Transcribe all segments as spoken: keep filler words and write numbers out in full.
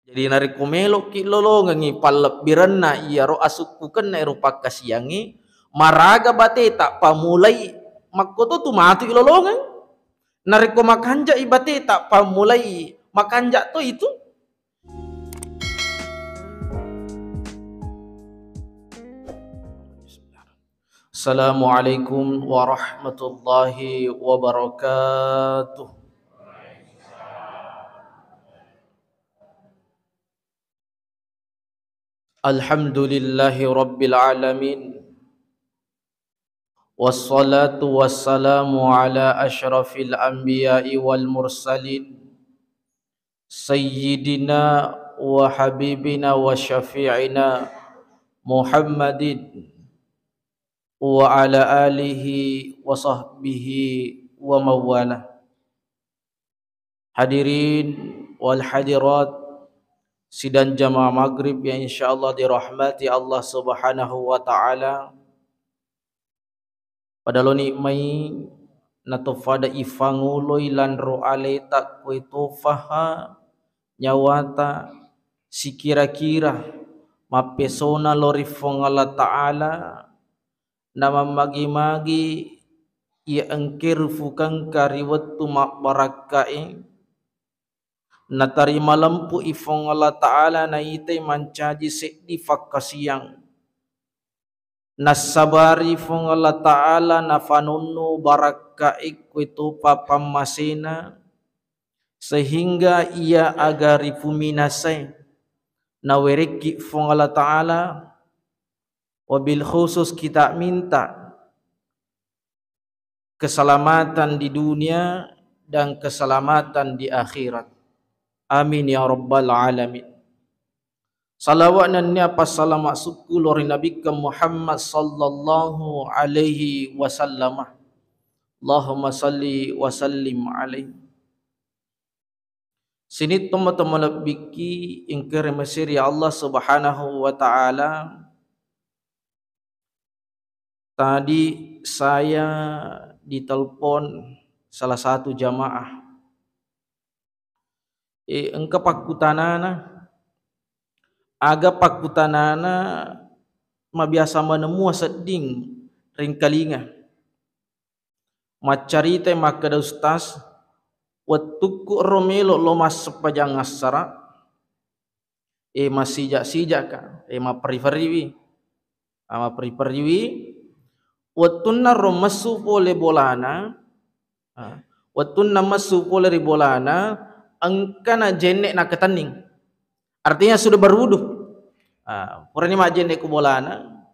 Jadi narekko melo'ki lolongengngi pallebbirenna iyaro asukkukenna ero pakkasiangnge, maraga bateta pamulai, makkoto tu matu ilolongeng. Narekko makanja'i bateta pamulai, makanja to itu. Assalamualaikum warahmatullahi wabarakatuh. Alhamdulillahi rabbil alamin. Wassalatu wassalamu ala asyrafil anbiya'i wal mursalin, sayyidina wa habibina wa syafi'ina Muhammadin wa ala alihi wa sahbihi wa mawala. Hadirin wal hadirat, sidang jamaah maghrib yang insyaallah dirahmati Allah Subhanahu wa Ta'ala. Pada loni mai natofada ifanguloi lanro aleta kue tofaha nyawata sikira-kira mappesona lo ri Fuang Allah Ta'ala, namammagi-magi iya engke rufukengka ri wettu mabbarakkae, natarima lempu'i Fuang Allah Ta'ala naitai mancaji seddi fakkasiang. Nassabari Fuang Allah Ta'ala nafanonno barakkae kue topa pammasena, sehingga iya aga ripuminasae nawerekki Fuang Allah Ta'ala, wabil khusus kita minta keselamatan di dunia dan keselamatan di akhirat. Amin ya rabbal alamin. Salawat nennia passalama sukku lo ri Nabikka Muhammad sallallahu alaihi wasallam. Allahumma salli wa sallim alaihi. Sining tomatoa malebbikki engka ri masiri Allah Subhanahu wa Ta'ala. Tadi saya ditelepon salah satu jamaah. Eh, engka pakkutanana, aga pakkutanana mabiasa maneng mua sedding ringkalinga. Maccaritai makkeda, "Ustaz, wettukku ro melo lo massempajang assara, eh, massija-sijaka, eh, mapperri-perriwi." Ah, mapperri-perriwi, wettunna ro messu pole bolana, ah, wettunna messu pole ri bolana, engkana jenne nakatenning. Artinya sudah berwudu. Ah, purani majjenne ku bolana.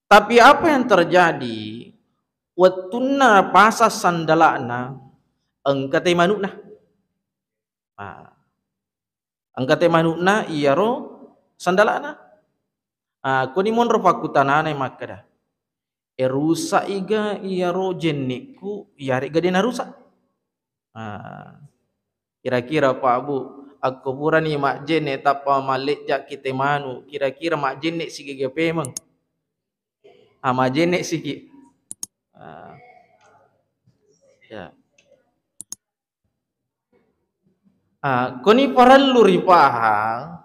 Tapi apa yang terjadi? Wettunna pasang sandalana, engka te manukna. Ah. Engka te manukna iyaro sandalana. Ah, koni monro pakkutananai makkeda, "E, rusak iga iyaro jenne'ku, iyare'ga de narusak?" Ah, kira-kira, Pak, Bu, akko purani majjenne tappa mallejjaki te manu, kira-kira majjenne sigiga pemeng? Ah, majjenne siki. Ah. Ya. Ah, koni parellu ripahang,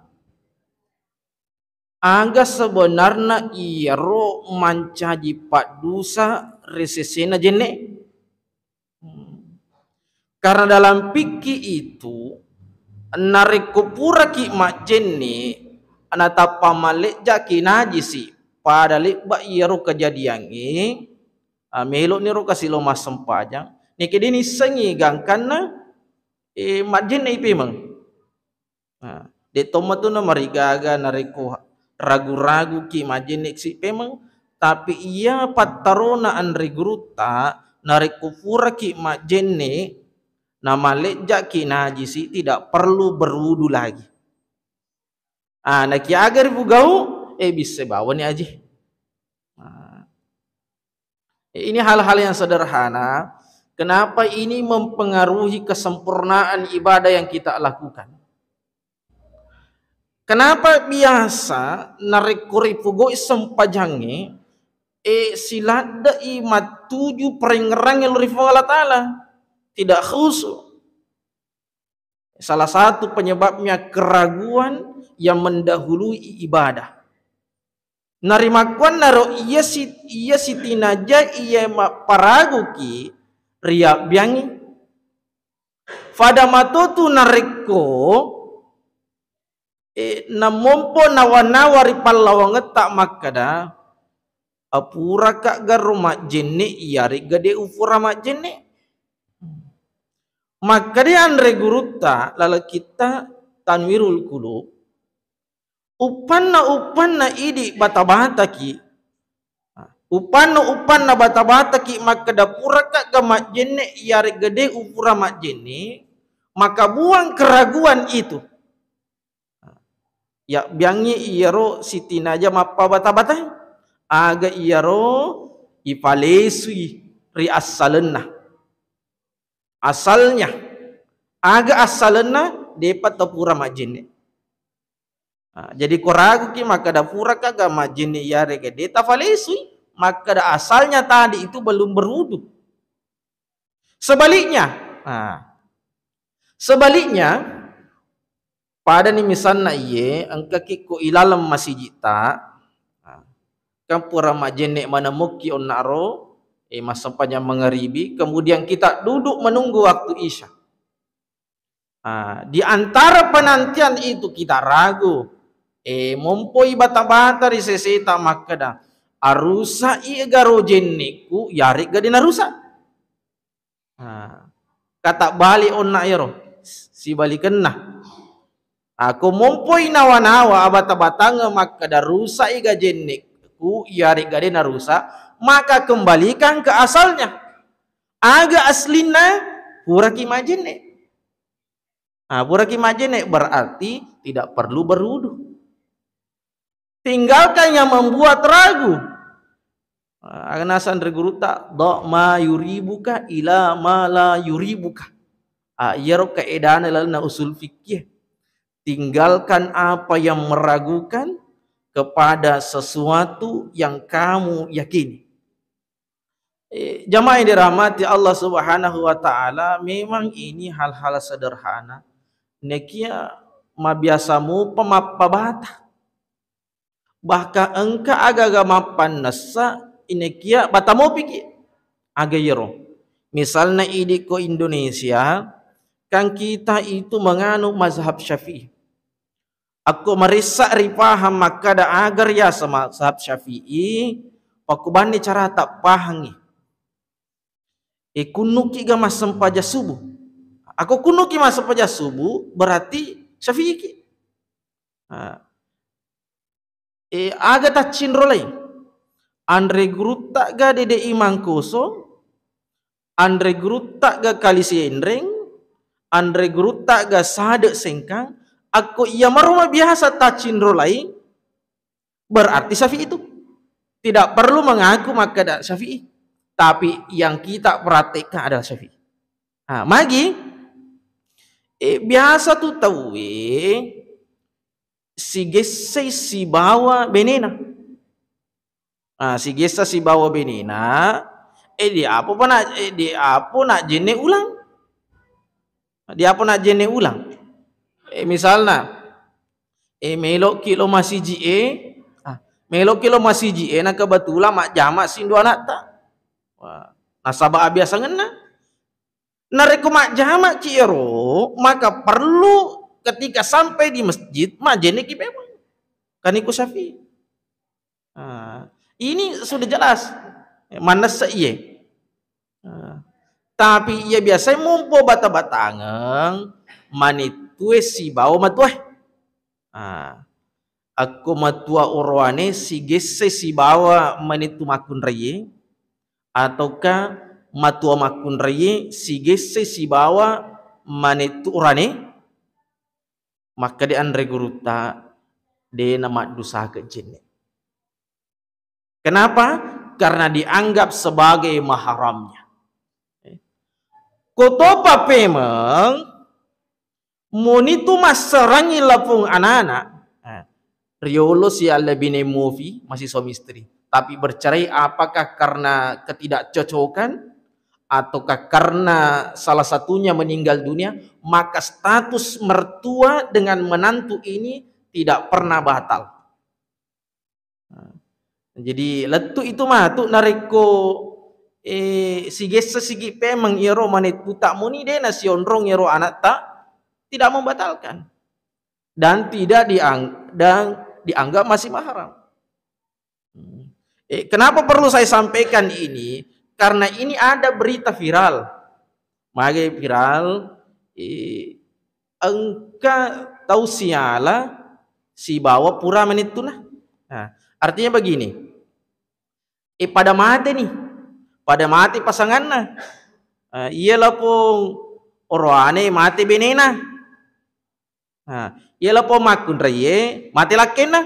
aga sebenarna iyaro mancaji paddusa ri sesena jenne? Hmm. Karena dalam fikih itu, narekko puraki majjenne, natappa mallejjaki najisi, pada lebba iyaro kejadiangnge, ah, meloniro kasi lo massempajang, neke de nissengi gangkanna, eh, majjenne i pemeng. Nah, de tomma tu namarigaga narekko ragu-raguki majjenne si pemeng, tapi iya pattarona anre gurutta, narekko puraki majjenne, namallejjaki najisi, tidak perlu berwudu lagi. Ah, nakiaga ripugau, eh, bisse bawani aji. Nah, ini hal-hal yang sederhana. Kenapa ini mempengaruhi kesempurnaan ibadah yang kita lakukan? Kenapa biasa narekko ripugoi sempajangnge, eh, siladde'i mattuju parengngerangnge lo ri Puang Allah Ta'ala? Tidak khusyuk. Salah satu penyebabnya keraguan yang mendahului ibadah. Narimakkuannaro iya si-, iya sitinaja iya mapparaguki riabbiangngi. Fada matotu narekko, eh, namompo nawa-nawa ri pallawangetta makkeda, "Apuraka garo majjenne iyaregga de ufura majjenne?" Makkeda anre gurutta laleng kitta Tanwirul Qulub, uppanna-uppanna idi bata-bataki, uppanna-uppanna bata-bataki makkeda, "Puraka ga majjenne iyaregga de ufura majjenne?" Maka buang keraguan itu. Yabbiangngi iyaro sitinaja mappabata-bata, aga iyaro ipalesui ri assalenna. Asalnya, aga assalenna, depa tau pura majjenne. Nah, jadi ko raguki makkeda puraka ga majjenne iyaregga de tafalesui, makkeda asalnya tadi itu belum berwudu. Sebaliknya, nah, sebaliknya, padani misalna iye, engkaki ko ilaleng masijitta, nah, kan pura majjenne maneng mokki onnaro, eh, massempajang mangaribi, kemudian kita duduk menunggu waktu isya. Ah, di antara penantian itu kita ragu. Eh, mompoi bata-bata ri seseta makkeda, "Arusai garo jenneku, yaregga de narusa?" Ah, kata balik onna ero, sibalikenna. Ako mompoi nawa-nawa abata-batangeng makkeda, "Rusai ga jenneku, yaregga de narusa," maka kembalikan ke asalnya. Aga aslinna, puraki majenne. Nah, puraki majenne berarti tidak perlu berwudu. Tinggalkan yang membuat ragu. Nah, aga naseng ri gurutta, "Da ma yuribuka ila ma la yuribuka." Ah, iyaro kaedana lalenna usul fikih. Tinggalkan apa yang meragukan kepada sesuatu yang kamu yakini. Eh, jamaah yang dirahmati Allah Subhanahu wa Ta'ala, memang ini hal-hal sederhana. Nekia mabiasa mupa mappabata. Bahkan engka aga-aga mappannessa, inekia bata mopiki. Aga iyaro. Misalna idi ko Indonesia, kan kita itu menganut mazhab Syafi'i. Akko maressa ripahang makkada aga riaseng mazhab Syafi'i, pakkubanni carata pahangngi. E, kunnuki ga massempajang subuh. Akko kunnuki massempajang subuh, berarti Syafi'iki. Nah. E, aga taccinro laing? Anre gurutta ga Dede Imang Koso, anre gurutta ga Kali Sienreng, anre gurutta ga Sade Sengkang, akko iya maro mabiasa taccinro laing, berarti Syafi'i itu. Tidak perlu mengaku makkada Syafi'i. Tapi yang kita praktekkan adalah Syafi'i. Nah, magi, eh, biasa tu tauwe sigessai sibawa benena. Ah, sigessa sibawa benena, eh, di apa pa na, eh, di apa na jenne ulang? Di apa na jenne ulang? Eh, misalna, eh, meloki lo masiji e, ah, meloki lo masiji e, na kebetulan majjama sindu anatta. Wah, nasaba abiasangenna. Narekko majjamaki ero, maka perlu ketika sampai di masjid, majjenneki memang. Kan iko Syafi'i. Ah, ini sudah jelas. Mannessa iye. Ah, tapi iya biasa mumpo bata-batangeng, manittue sibawa matuae. Ah, akko matua oroane sigesse sibawa manittu makkunraie, ataukah matua makkunraie sigesse sibawa manittu orane? Makkeda anre gurutta, de namaddusake jenne. Kenapa? Karena dianggap sebagai mahramnya. Kotopa pemeng, monitu masserangi lapung anana, eh, riolo si allebine mufi, masih suami istri. Tapi bercerai apakah karena ketidakcocokan ataukah karena salah satunya meninggal dunia? maka status mertua dengan menantu ini tidak pernah batal. Nah, jadi lettu itu matu narekko, eh, sigessa sigi pemeng iyaro manettuta muni de nasionrong iyaro anakta, tidak membatalkan dan tidak diang-, dan dianggap masih mahram. Hmm. Eh, kenapa perlu saya sampaikan ini? Karena ini ada berita viral. Mage viral, eh, engka tau siala sibawa pura manettuna. Nah, artinya begini. Eh, pada mate nih. Pada mate pasanganna. Eh, iya lapong oroane mate benena. Nah, iya lapong makkunraie mate lakkenna.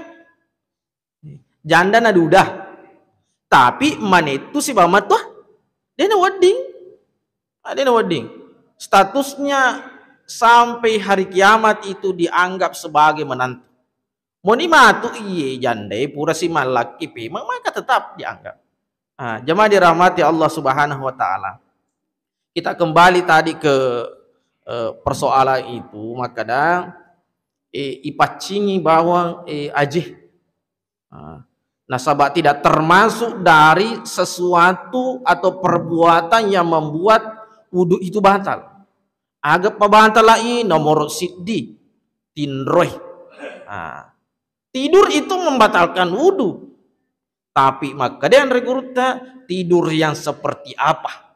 Janda naduda. Tapi manettu sibawa matua, de nawedding. Ah, de nawedding. Statusnya sampai hari kiamat itu dianggap sebagai menantu. Moni matu iye janda pura si mallakki pemeng, maka tetap dianggap. Ah, jemaah dirahmati Allah Subhanahu wa Ta'ala. Kita kembali tadi ke, eh, persoalan itu, makkeda, eh, ipaccingi bawang, eh, aje. Ah, nasaba tidak termasuk dari sesuatu atau perbuatan yang membuat wudu itu batal. Aga pabatal lai? Nomor siddi, tinroi. Ah, tidur itu membatalkan wudu. Tapi makkeda anre gurutta, tidur yang seperti apa?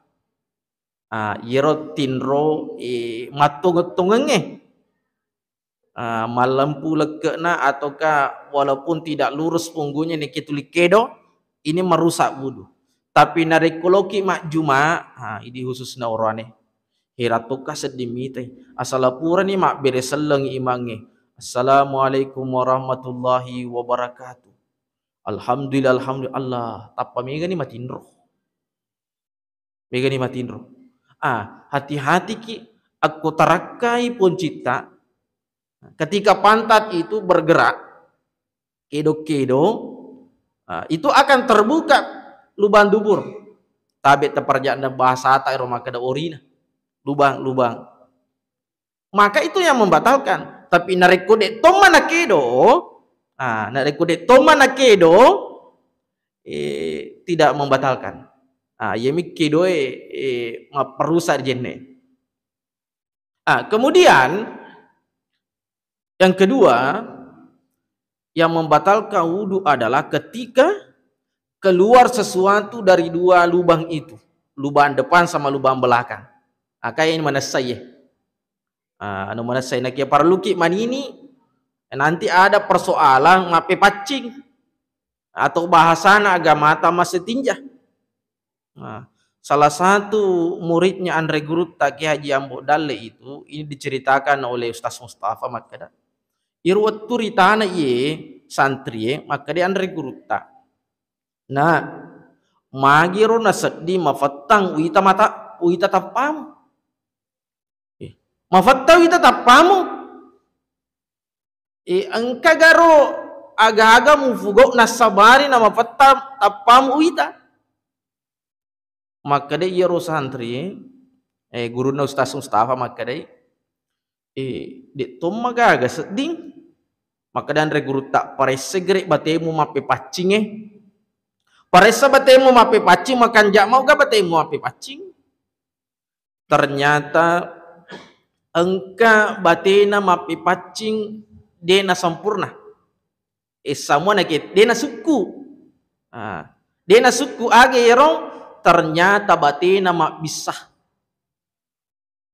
Ah, iyaro tinro, eh, mattongeng-tongengnge. Ah, mallempu lekke'na ataukah walaupun tidak lurus punggungnya niki tuli kedo, ini merusak wudu. Tapi narekko loki majjuma, ha, idi khususna oroane. Hera tokka sedding mitai. Asala purani mabbere selleng imangnge. Assalamualaikum warahmatullahi wabarakatuh. Alhamdulillah, alhamdulillah. Allah, tappa megani matinro. Megani matinro. Ah, hati-hati ki akko tarakkai poncitta. Ketika pantat itu bergerak, kedo-kedo, ah, itu akan terbuka lubang dubur. Tabe teperja'na bahasa ta ero makkeda orina. Lubang, lubang. Maka itu yang membatalkan. Tapi narekko de tomma nakedo, ah, narekko de tomma nakedo, eh, tidak membatalkan. Ah, yemi kedoe, eh, mapperusak jenne. Ah, kemudian yang kedua, yang membatalkan wudu adalah ketika keluar sesuatu dari dua lubang itu, lubang depan sama lubang belakang. Maka ini manessai, ya. Ah, anu manessai, nakia parelluki manini, nanti ada persoalan mappepaccing atau bahasana agamata massetinja. Nah, salah satu muridnya Anre Gurutta Kiai Haji Ambo Dalle itu, ini diceritakan oleh Ustaz Mustafa makkeda, iro wettu ri tana iye santrie makkeda Anre Gurutta, "Nah, magiro nasedding mafettang uwita mata, uwita tappamu." Eh, mafettang uwita tappamu? Eh, engka garo aga-aga mufugau nassabari na mafetta tappamu uwita? Makkeda iyaro santri, eh, gurunna Ustaz Mustafa makkedai, eh, de tomma gaga sedding. Makkeda Anre Gurutta, paressa gere batemu mappepaccinge. Paressa batemu mappepaccing, makanja mauga batemu mappepaccing. Ternyata engka batena mappepaccing de nasempurna. Eh, samua nake-, de nasukku. Ah, de nasukku age ero, ternyata batena mabbissa.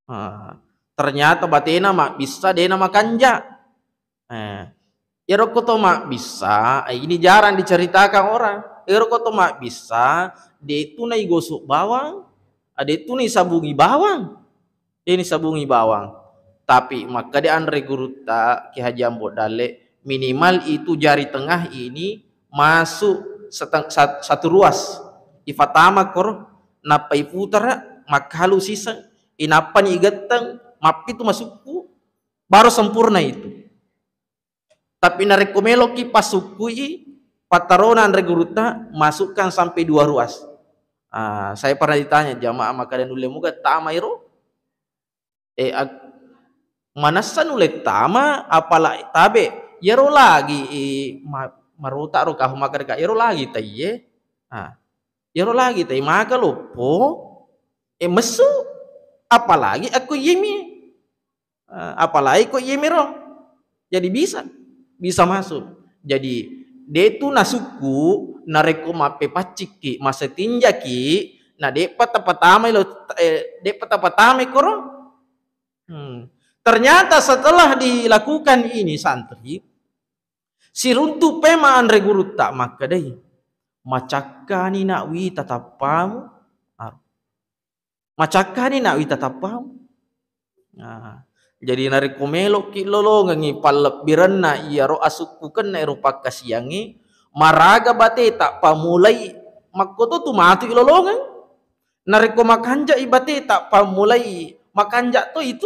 Ah, ternyata batena mabbissa, de namakanja. Eh, ero ko to mabbissa, eh, ini jarang diceritakan orang. Ero ko to mabbissa, de tu naigosok bawang, ah, de tu naisabungi bawang. De naisabungi bawang. Tapi makkeda Anre Gurutta Kiai Haji Ambo Dalle, minimal itu jari tengah ini masuk seteng-, sat-, satu ruas. Ifatama koro, nappa iputara, makkalu siseng, inappani igetteng, mappitu masukku, baru sempurna itu. Tapi narekko meloki pasukkui, pattarona Anre Gurutta, masukkan sampai dua ruas. Ah, saya pernah ditanya jamaah, makkeda nulle muga tama iro? Eh, ak-, Manessa nulle tama, apalagi tabe, iyaro lagi, i, ma-, marota ro kahu makkeda, iyaro lagi taiye. Ah, iyaro lagi tai maka loppo, e, messu, apalagi akko iyemi. Ah, apalagi ko iyemiro. Jadi bisa, bisa masuk. Jadi, de tu nasukku, narekko mappepaccikki, masetinjaki, na de'pa tapatamai lo, eh, de'pa tapatamai koro. Hmm. Ternyata setelah dilakukan ini santri, siruntu pema anre gurutta makkedai, "Macakkani nak wita tappamu." Ah. "Macakkani nak wita tappamu." Nah, jadi narekko melo'ki lolongengngi pallebbirenna iyaro asukkukenna ero pakkasiangnge, maraga bateta pammulai, makkoto tu matu ilolongeng. Narekko makanja'i bateta pammulai, makanja to itu.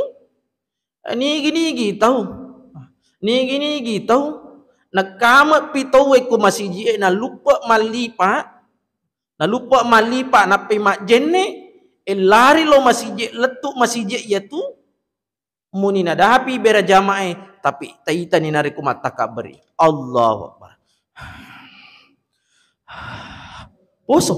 Nigi-nigi tau, nigi-nigi tau, nakkame'pi tauwe ko masiji'e, naluppe mallipa, naluppe mallipa, nappai majjenne, e, lari lo masiji, lettu masiji iyatu, muni nadapi bera jamae, tapi taitani narekko mattakabberi. Allahu Akbar. Poso.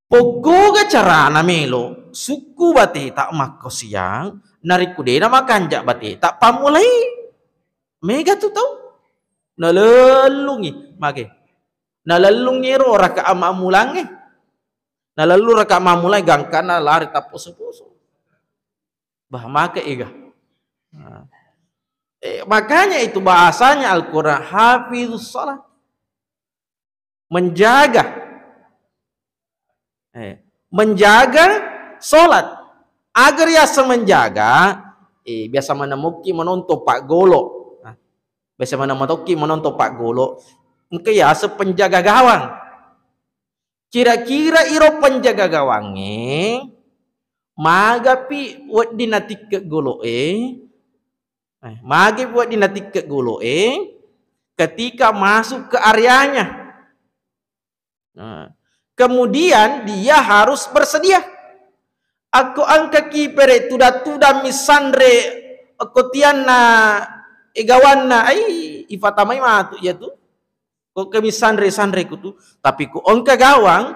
Pokkoga carana melo sukku bateta makkosiang, narekko dena makanja bateta pammulai. Mega tu tau. Nalellungi, mage. Nalellungi ro rakaat mammulangnge. Nalellung rakaat mammulangnge gangkanna lari tapposo-poso. Bah, maka ega. Nah. Eh, makanya itu bahasanya Al-Quran, hafizus shalah. Menjaga. Eh, menjaga sholat. Agar yaseng menjaga, eh, biasa maneng mokki menonton paggolo. Nah, biasa maneng mokki menonton paggolo. Engka yaseng penjaga gawang. Kira-kira iro penjaga gawangnge, magapi wedding natikke golo'e? Eh, magi buat dinatikke golo'e ketika masuk ke areanya. Nah, kemudian dia harus bersedia. Akko engkaki pere tudang-tudang missanre, akko tianna egawanna, ai, ifatamai matu iya tu. Ko ke missanre-sanre kutu, tapi ko engka gawang,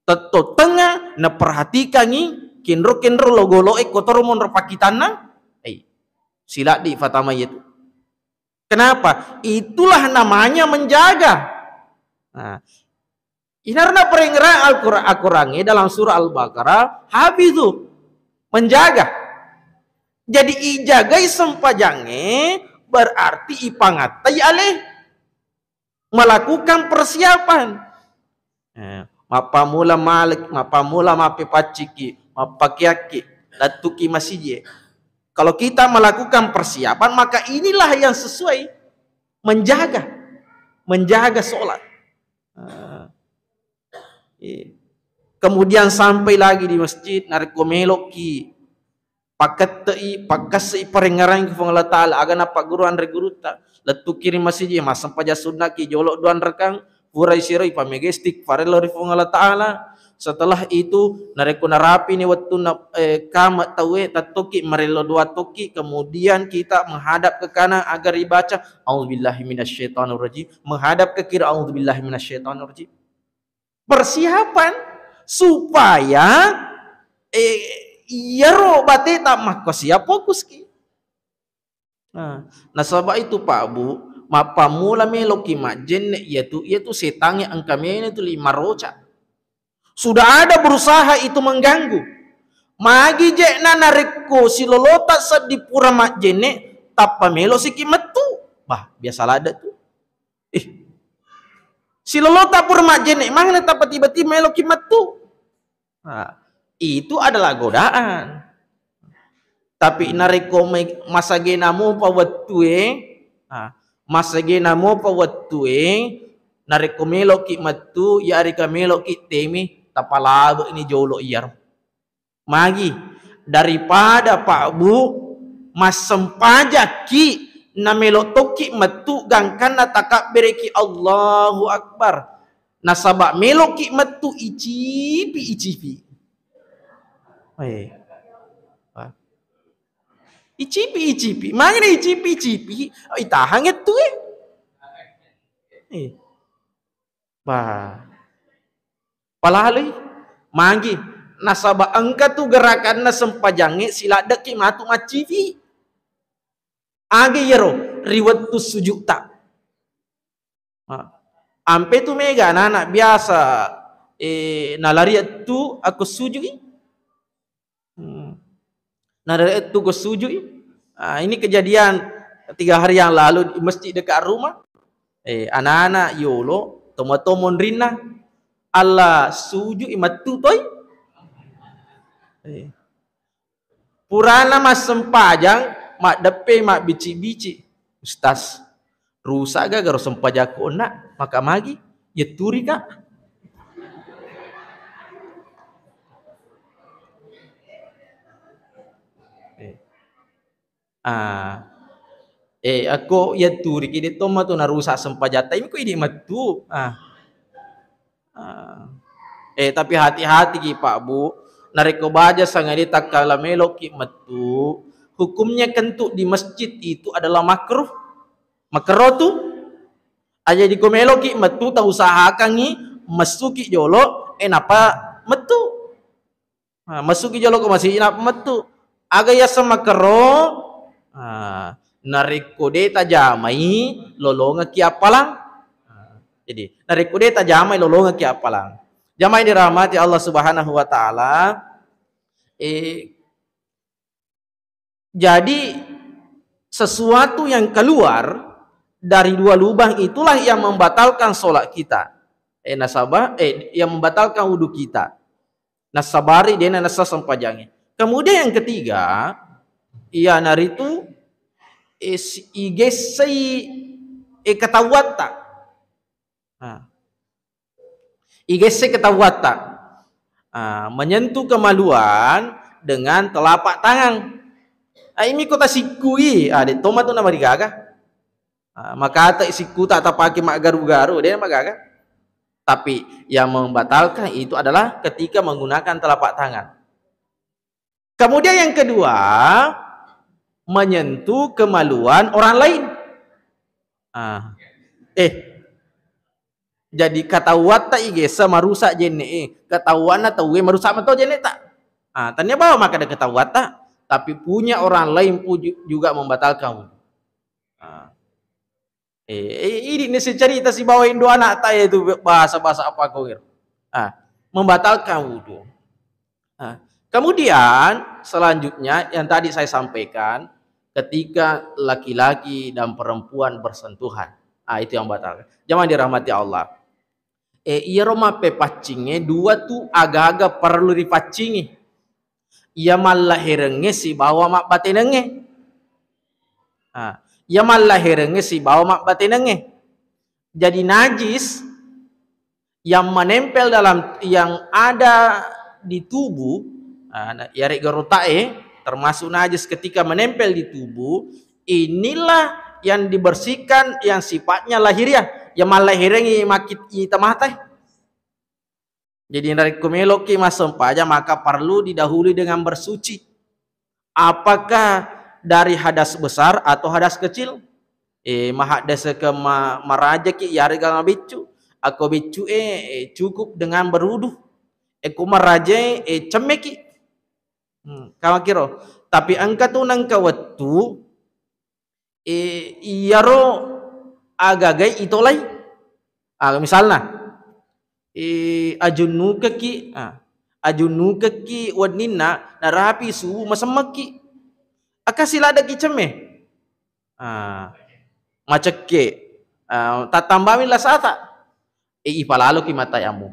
tetto tengnga naperhatikangngi kenro-kenro lo golo'e kotoro monro pakkitanna, ei, siladdi fatama iyatu. Kenapa? Itulah namanya menjaga. Nah, inarna perengngerang Al-Qur-, Al-Qurangnge dalam surah Al-Baqarah, hafizu, menjaga. Jadi ijagai sempajangnge berarti ipangattai ale. Melakukan persiapan. Eh, mappammula male-, mappammula mappepacciki, mappakeakki, lettuki masiji. Kalau kita melakukan persiapan, maka inilah yang sesuai menjaga, menjaga sholat. Ah, iya. Kemudian sampai lagi di masjid, narekko meloki pakkette'i, pakkasse'i parengngerang Puang Allah Ta'ala, aga napagguru anre gurutta, lettuki ri masiji, massempajang sunnaki jolo dua anrekang, purai siroi pamega istighfar lo ri Puang Allah Ta'ala. Setelah itu, narekko narapini wettunna, eh, kama tauwe, tattoki marello dua tokki, kemudian kita menghadap ke kanan agar dibaca, "A'udzubillahi minasyaitonirrajim," menghadap ke kiri, "A'udzubillahi minasyaitonirrajim." Persiapan supaya, eh, iyaro bateta makkosia fokuski. Nah, nasaba itu, Pak Bu, mappammula meloki majjenne iyatu, iyatu setangnge engka mene tu lima roca. Sudah ada berusaha itu mengganggu. Magi je'na narekko silolota seddi pura majjenne, tappa melo siki mettu. Bah, biasa ladde tu. Ih. Silolota pura majjenne, mangna tappa tiba-tiba meloki mettu. Nah, itu adalah godaan. Tapi narekko me-, masagena mopa wettue, nah, masagena mopa wettue, narekko meloki mettu, yarika meloki temi, tapalabe'ni jolo iyaro. Magi, daripada Pak Bu, massempajakki, namelo tokki mettu gangkanna takabbereki Allahu Akbar. Nasaba meloki mettu icipi-icipi. Eh. Icipi, icipi. Magi na icipi, icipi. Itahang itu, eh. Eh. Bah. Palalui. Magi. Nasaba engka tu gerakanna sempajangnge siladdeki matu maccipi. Aga iyaro ri wettu sujudta. Ah. Ampe tu mega anak-anak biasa, eh, nalari ettu akko sujui. Hmm. Nalari ettu ko sujui. Ah, ini kejadian tiga hari yang lalu di masjid dekat rumah. Eh, anak-anak yolo, tomo-tomo rinna. Allah sujui mattu toi. Eh. Purana massempajang, maddeppe mabbici-bici. Ustaz, rusak ga garo sempajakku onna, maka magi, yetturi ka. Eh. Ah. Eh, akko yetturi ki de tomma tu narusak sempajatta, ini ko idi mattu. Ah. Ah. Eh, tapi hati-hati ki, Pak, Bu. Narekko baja sangadi takkala meloki mettu, hukumnya kentu di masjid itu adalah makruh. Makruh tu. Aja di ko meloki mettu, tau usahakangi messuki jolo, eh, napa mettu. Ah, messuki jolo ko masih napa mettu. Aga yaseng makruh, ah, narekko de tajamai, lolongekki appalang. Ah, jadi, narekko de tajamai, lolongekki appalang. Jamaah yang dirahmati Allah Subhanahu wa Ta'ala, eh, jadi sesuatu yang keluar dari dua lubang itulah yang membatalkan sholat kita. Eh, nasaba, eh, yang membatalkan wudhu kita. Nasabari dena nasa sempajangi. Kemudian yang ketiga, iyanaritu, eh, si-, igessai, eh, ketawatta. Nah. Igesse ketawatta. Ah, menyentuh kemaluan dengan telapak tangan. Ah, imi kota sikui, ah, de toma tu namarigaga. Ah, makata sikkuta tapake maggaru-garu, de magaga. Tapi yang membatalkan itu adalah ketika menggunakan telapak tangan. Kemudian yang kedua, menyentuh kemaluan orang lain. Ah. Eh. Jadi katawatta igessa marusak jenne e. Katawanna tauwe marusak mato jenne ta. Ah, tania bawa makkeda katawatta, tapi punya orang lain pun ju-, juga membatalkan wudhu. Ah. Eh, eh, ini nih si cerita si bawa Indo anak ta itu bahasa-bahasa apa kau kira? Ah, membatalkan wudhu. Ah, kemudian selanjutnya yang tadi saya sampaikan, ketika laki-laki dan perempuan bersentuhan. Ah, itu yang batal. Jamaah dirahmati Allah. Eh, iyaro mappepaccingnge dua tu agaga perlu ripaccingi. Iya mallaherengnge sibawa mabbatenengnge. Ah, iya mallaherengnge sibawa mabbatenengnge. Jadi najis yang menempel dalam, yang ada di tubuh, ah, na-, yaregga rotae, termasuk najis ketika menempel di tubuh, inilah yang dibersihkan yang sifatnya lahiriah, yang mallaherengngi makkit-, ita mata. Jadi narekko meloki massempajang, maka perlu didahului dengan bersuci. Apakah dari hadas besar atau hadas kecil? Eh, mahaddaseke ma-, marajaki, yarega mabeccu. Akko beccu e, eh, cukup dengan berwudu. Eko marajae, eh, cemmeki. Hmm, kamakiro. Tapi engka tu nengka wettu, eh, iyaro agagai itolai. Ah, misalna, eh, ajunnukekki, ah, ajunnukekki wenninna, narapi subuh masemmekki. Aka siladekki cemme. Ah, macekke. Ah, tattambami lasata. Eh, ipalaloki mattayamum.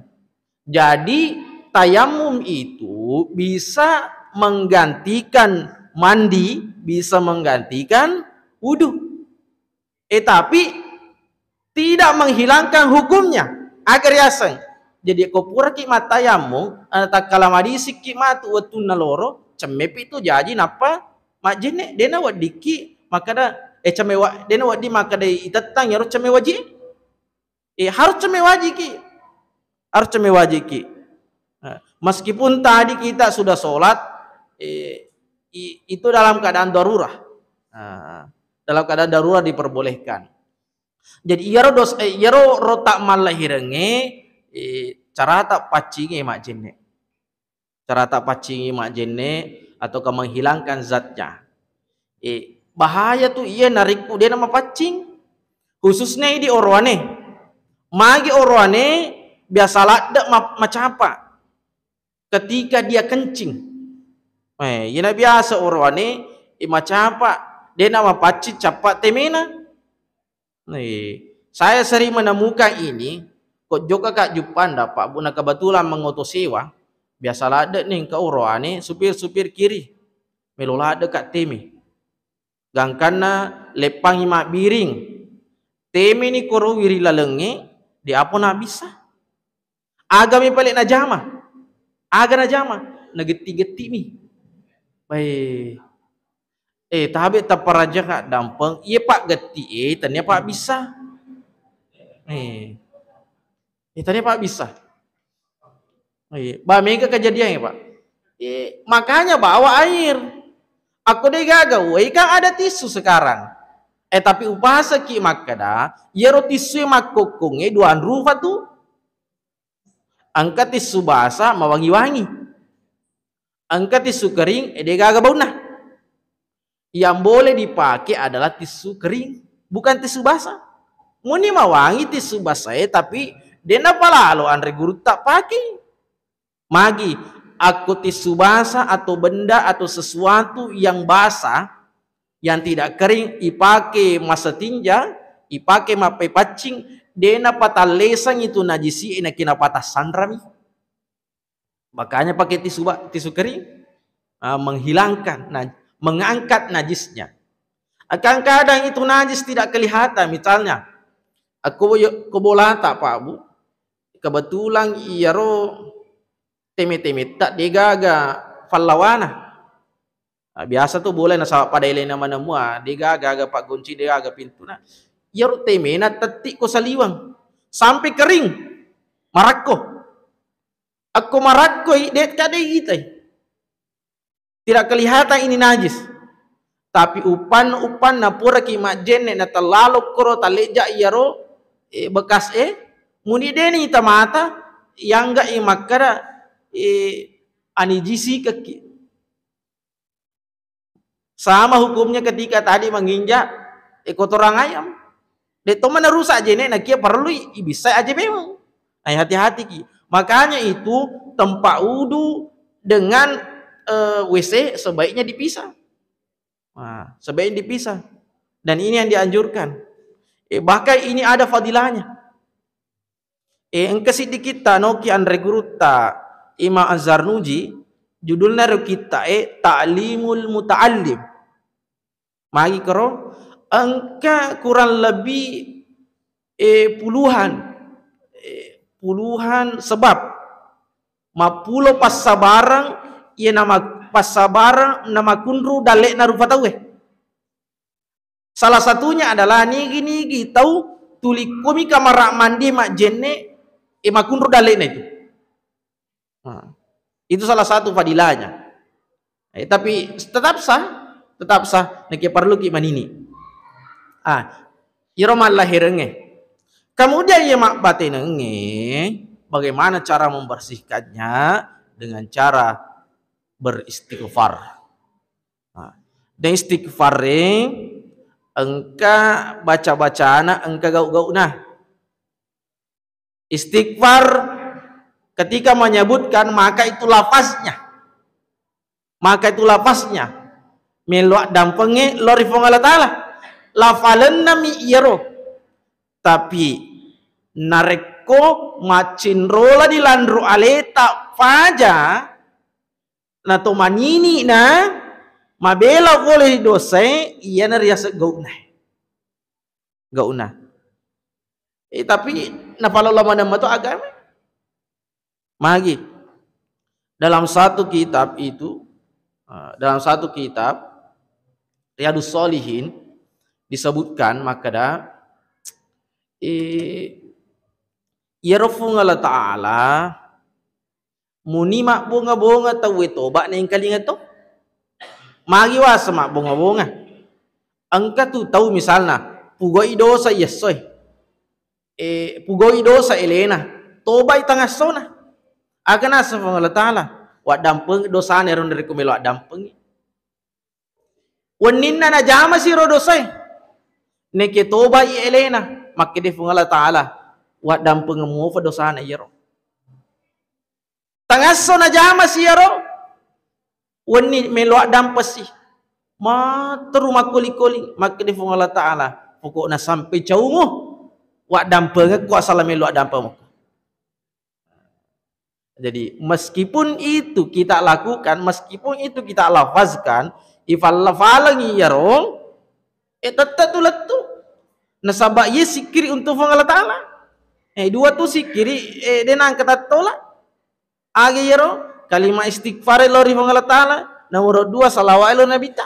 Jadi, tayamum itu bisa menggantikan mandi, bisa menggantikan wudu. Eh, tapi tidak menghilangkan hukumnya. Aga riaseng. Jadi, ko puraki mattayamum, eh, takkala madisikki matu wettunna loro, cemmepi tu jaji nappa majjenne, dena weddikki makkeda, eh, cemme wa-, dena wedding makkeda itettang iyaro cemme wajib. Eh, harus cemme wajiki. Harus cemme wajiki. Nah, meskipun tadi kita sudah sholat, eh, I-, itu dalam keadaan darurat. Nah, dalam keadaan darurat diperbolehkan. Jadi, iyaro dos-, eh, iyaro rota mallahirengnge, eh, carata paccingi majjenne. Carata paccingi majjenne ataukah menghilangkan zatnya. Eh, bahaya tu iya narekko de namapaccing. Khususnya di oroane. Magi oroane biasa ladde ma-, macapa. Ketika dia kencing. Eh, iyana biasa oroane, eh, macapa, de namapaccing cappa temena. Eh, saya sering menemukan ini, ko jokka ka juppanda, Pak Bu, na kebetulan mengoto sewa, biasa ladde ni engka oroane supir-supir kiri. Melo ladde ka teme. Gangkanna leppangi mabbiring. Teme ni koro wiri lalengnge, de apa nabissa. Aga mi pale najama? Aga najama? Nagetti-getti mi. Bae. Eh, tabe taparaja ka dampeng. Iye paggetti e, tania pabbissa. Eh. Eh, tania pabbissa. Eh, ba mega kejadian ya, Pak. Eh, makanya bawa air. Aku de gaga, woi kan ada tisu sekarang. Eh, tapi upasaki makkeda, iyaro tisu e makkokkongnge dua rufa tu. Engka tisu basa mawangi-wangi. Engka tisu kering, eh, de gaga bauna. Yang boleh dipakai adalah tisu kering, bukan tisu basa. Muni mawangi tisu basa e, tapi de napalalo anre gurutta pakai. Magi, akko tisu basa atau benda atau sesuatu yang basah, yang tidak kering, ipake massetinja, ipake mappepaccing, de napatallesang itu najisi e, nakinapatang sanrami. Makanya pakai tisu ba-, tisu kering, ah, menghilangkan, naj-, mengangkat najisnya. Akan kadang itu najis tidak kelihatan, misalnya, aku yo-, ko bolata, Pak Bu, kebetulan iyaro teme-temetta de gaga pallawana. Ah, biasa tu bola nasaba pada elena manemua, de gaga aga paggonci, de gaga pintuna. Iyaro temena tetti ko saliweng sampai kering, marakko. Akko marakkoi, de ka de itai. Tidak kelihatan ini najis. Tapi upan-, upanna puraki majjenne na tellalo koro talleja iyaro, eh, bekas e, muni deni tamata, yangga i makkada, eh, anijisi kekki. Sama hukumnya ketika tadi menginjak, eh, kotoran ayam. De to mana rusak jene, nakia perlu i-, ibissai aja memang. Nah, hati-hati ki. Makanya itu tempat wudu dengan, eh, W C sebaiknya dipisah. Nah, sebaiknya dipisah. Dan ini yang dianjurkan. Eh, bahkan ini ada fadilahnya. Eh, engka siddi kitta noki anre gurutta Imam Az-Zarnuji, judulna ro kitta e Ta'limul Muta'allim. Magi kero, engka kurang lebih, eh, puluhan, eh, puluhan sebab. Mappulo passabarang, iya nama passabarang namakunru dalle'na rupa tauwe. Salah satunya adalah nigi-nigi tau tuli komi kamara mandi majjenne, e, makunru dalle'na itu. Nah, itu salah satu fadilahnya. Eh, tapi tetap sah, tetap sah. Nake perlu ki manini. Ah, iro mallahirengnge. Kemudian iya mabbatenengnge, bagaimana cara membersihkannya? Dengan cara beristighfar. Nah, dan istighfar e engka baca-bacana, engka gau-gauna. Istighfar ketika menyebutkan, maka itu lafaznya. Maka itu lafaznya. Melo addampengnge lao ri Puang Allah Ta'ala. Lafalenna mi iyaro. Tapi narekko maccinrola di lanro aleta faja, nato manini na mabela pole dosae, iyana riaseng gauna. Gauna. Eh, tapi napalalo maneng mato agama. Magi. Dalam satu kitab itu, eh, dalam satu kitab Riyadus Shalihin disebutkan makkeda, eh, iyaro Puang Allah Ta'ala muni mabbonga-bonga tauwe toba naengkalinga to. Magi waseng mabbonga-bonga. Engka tu tau misalna, pugoi dosa iyessoe. Eh, pugoi dosa elena. Tobai tangassona. Aga naseng Puang Allah Ta'ala, waddampeng dosana ero narekko melo addampeng. Wenninna najama siro dosae. Neke tobai elena, makkede Puang Allah Ta'ala, waddampeng mufa dosana iyaro. Tangasso najama si iyaro, wenni melo addampessi. Matteru makkoli-koli, makkede Puang Allah Ta'ala, pokokna sampai caumu, waddampengekko asala melo addampengekko. Jadi, meskipun itu kita lakukan, meskipun itu kita lafazkan, ifalla-falengi iyaro, eh, tetap tu lettu. Nasaba iye sikkiri untuk Puang Allah Ta'ala. Eh, dua tu sikkiri, eh, de nangka tattola. Aga iyaro, kalima istighfar lo ri Puang Allah Ta'ala, nomor dua salawat lo Nabitta.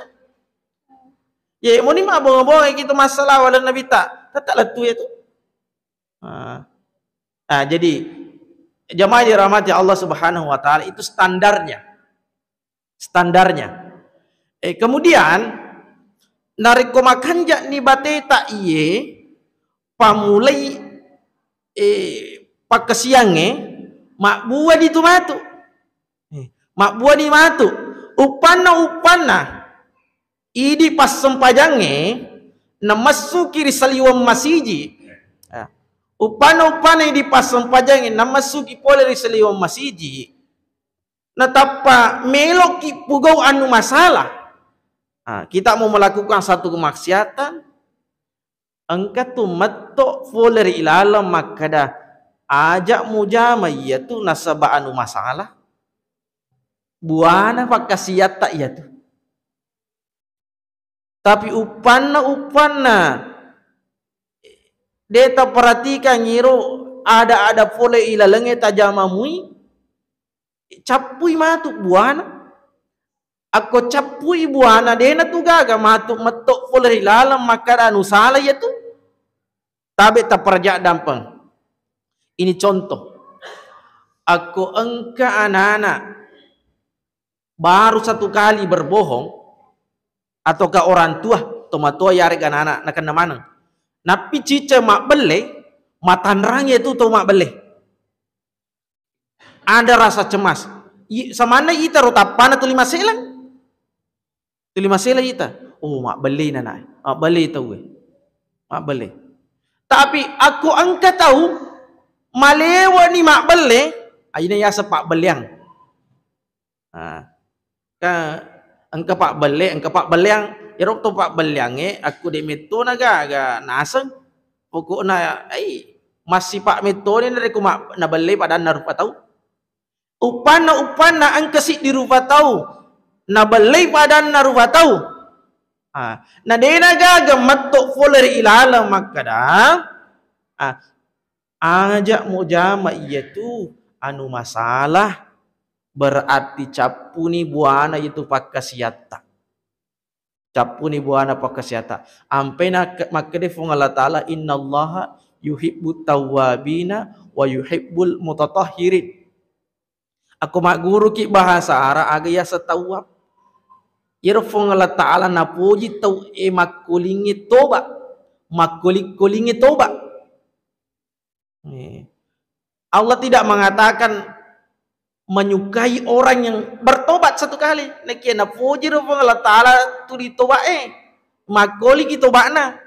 Ye, moni mabbonga-bonga gitu massalawa lo Nabitta, tetap lettu ya tu. Ah. Ah, jadi jamaah dirahmati Allah Subhanahu wa Ta'ala, itu standarnya. Standarnya. Eh, kemudian, narekko makanja'ni bateta iye, pamulai, eh, pakkasiangnge, mabbua di tu matu. Eh, mabbua di matu. Uppanna, uppanna, idi passempajangnge, namessuki ri saliweng masiji. Ah. Uppanna, uppanna idi passempajangnge, namessuki pole ri saliweng masiji. Natappa meloki pugau anu masalah. Ah, kita mau melakukan satu kemaksiatan, engka tu metto pole ri ilaleng makkada, aja mujama iyatu nasaba anu masalah. Buana pakkasiatta iyatu. Tapi uppanna, uppanna de taperhatikan iro ada-ada pole ilalengnge tajama mui, cappui matu buana. Akko cappui buana, dena tu gaga matu metto pole ri laleng makkada anu sala iyatu. Tabe taperja dampeng. Ini contoh. Akko engka anak-anak baru satu kali berbohong, ataukah orang tua, tomatoa yarega anak-anak nakenna maneng. Nappi ciceng mabbelle, matanrang iyatu to mabbelle. Ada rasa cemas. I-, samanna ita ro tappana tuli maselang. Tuli maselang ita. Oh, mabbelle nana. Mabbelle tauwe. Mabbelle. Tapi akko engka tau malewani mabbelle, aina yaseng pabbelleang. Ah, ka engka pabbelle, engka pabbelleang. Iyaro to pabbelleangnge akko de mettona gaga naseng. Pokokna, ai, massipa mettoni narekko ma-, nabellei padanna rupa tau. Uppanna, uppanna engka siddi rupa tau nabellei padanna rupa tau. Ah, na dena gaga metto pole ri ilaleng makkada, ah, aja mujama iyatu anu masalah, berarti cappuni buana iyatu pakkasiatta. Cappuni buana pakkasiatta. Ampena ke-, makkede Fuang Allah Ta'ala, "Innallaha yuhibbut tawwabina wa yuhibbul mutatahhirin." Akko magguruki bahasa Arab, aga yaseng tawwab? Iyaro Fuang Allah Ta'ala napoji tau e makkolingnge toba, makkoling-kolingnge toba. Eh, Allah tidak mengatakan menyukai orang yang bertobat satu kali. Nakia napojiro Fuang Allah Ta'ala tuli toba e, makkoliki tobana.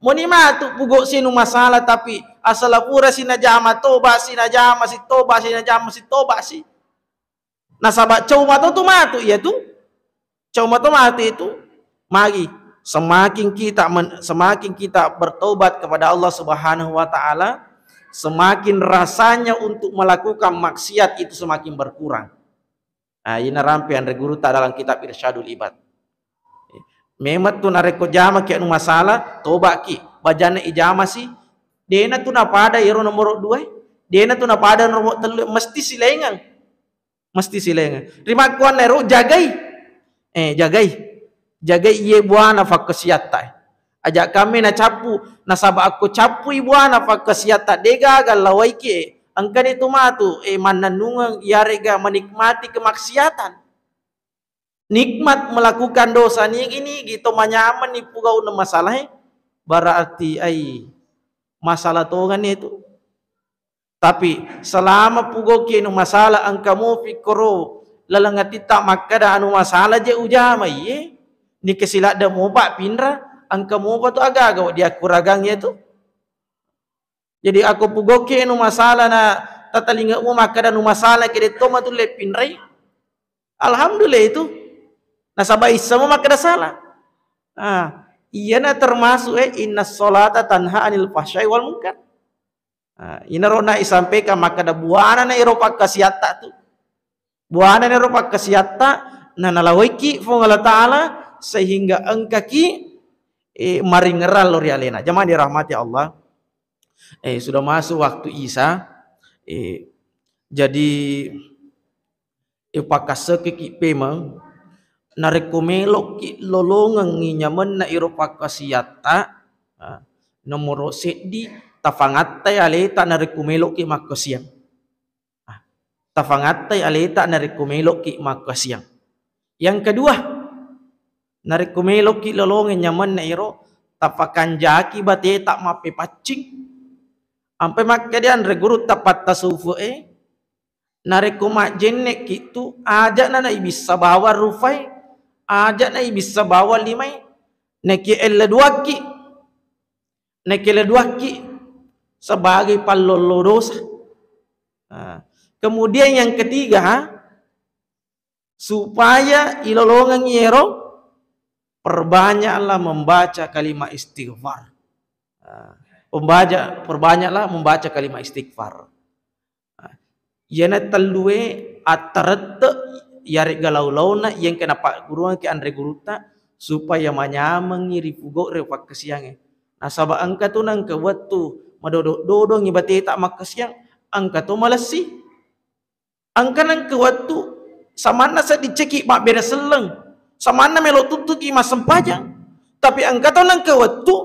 Moni matu pugo sinu masalah, tapi asala pura sinajama toba, sinajama si toba, sinajama si toba si. Nasaba cau mato tu matu iyatu. Cau mato matu itu. Magi semakin kita men-, semakin kita bertobat kepada Allah Subhanahu wa Ta'ala, semakin rasanya untuk melakukan maksiat itu semakin berkurang. Nah, ini rampe anre guru ta dalam kitab Irsyadul Ibad. Memang tu narekko jama ki anu masalah, toba ki, bajana ijama si, dena tu napada iyaro nomor dua, dena tu napada nomor tellu, mesti silengeng. Mesti silengeng. Rimakkuannaro jagai. Eh, jagai. Jagai iye buana fakkasiatta. Aja kamme nacappu, nasaba akko cappui buana fakkasiatta, degaga lawaiki e. Engkani tu matu, eh, mannennungeng iyarega menikmati kemaksiatan. nikmat melakukan dosa nigi-nigi to manyameng ni pugau na masalah, berarti ai masalah tongan itu. Tapi selama pugoki anu masalah engka mopi koro laleng atitta makkeda anu masalah je ujama iye, ni kesiladda mopa pinra engka mopa tu agaga diakkuragang iya tu. Jadi ako pugoki anu masalah na tatalinga mu makkeda anu masalah ke detto matulle pinrai. Alhamdulillah itu. Nasaba issamo makkeda salah. Ah, iyana termasuk eh inna sholata tanha anil fahsyai wal munkar. Ah, inaro na isampaikan makkeda buana na iro pakkasiatta tu. Buana na iro pakkasiatta na nalawaiki Puang Allah Ta'ala sehingga engkaki eh, maringerang lo ri alena. Jamaah dirahmati Allah. Eh, sudah masuk waktu Isya. Eh, jadi eh, pakassekeki pemeng narekko meloki lolongengngi nyamenna iro pakkasiatta, ah, nomoro seddi tafangattai aleta narekko meloki makkasiang. Ah, tafangattai aleta narekko meloki makkasiang. Yang kedua, narekko meloki lolongeng nyamenna iro tafakanjaki bateta mappepaccing. Ampai makkeda anre gurutta pattasufu'e, narekko majjennekki tu aja'na naibissa bawang rufae, aja'na ibissa bawang limae, naiki elle duakki, naiki elle duakki sebagai pallollo dosa. Nah, kemudian yang ketiga, supaya ilolongengngi ero, perbanyaklah membaca kalimat istighfar. Ah, pembaca, perbanyaklah membaca kalimat istighfar. Ah, iyana tellue attarette yarega lau-launa iyengka napagguruangki anre gurutta supaya manyamengngi ripugau ri pakkasiangnge. Nasaba engka tu nengka wettu madodo-dodongngi bateta makkasiang, engka to malessi. Engka nengka wettu samanna sedding ceki mabbere selleng, samanna melo tuttuki massempajang, tapi engka to nengka wettu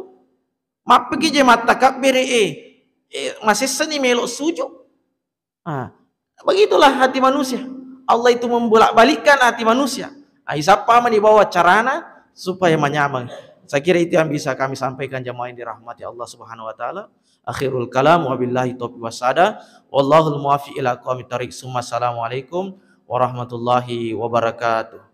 mappeki je mattakabbere e, eh, masessani melo suju. Ah, begitulah hati manusia. Allah itu membolak-balikkan hati manusia. Ah, isappa mani bawa carana supaya manyameng. Saya kira itu yang bisa kami sampaikan jamaah yang dirahmati Allah Subhanahu wa Ta'ala. Akhirul kalam, wabillahi taufiq wasada. Wallahul muwaffiq ila aqwamit thariq. Summa assalamualaikum warahmatullahi wabarakatuh.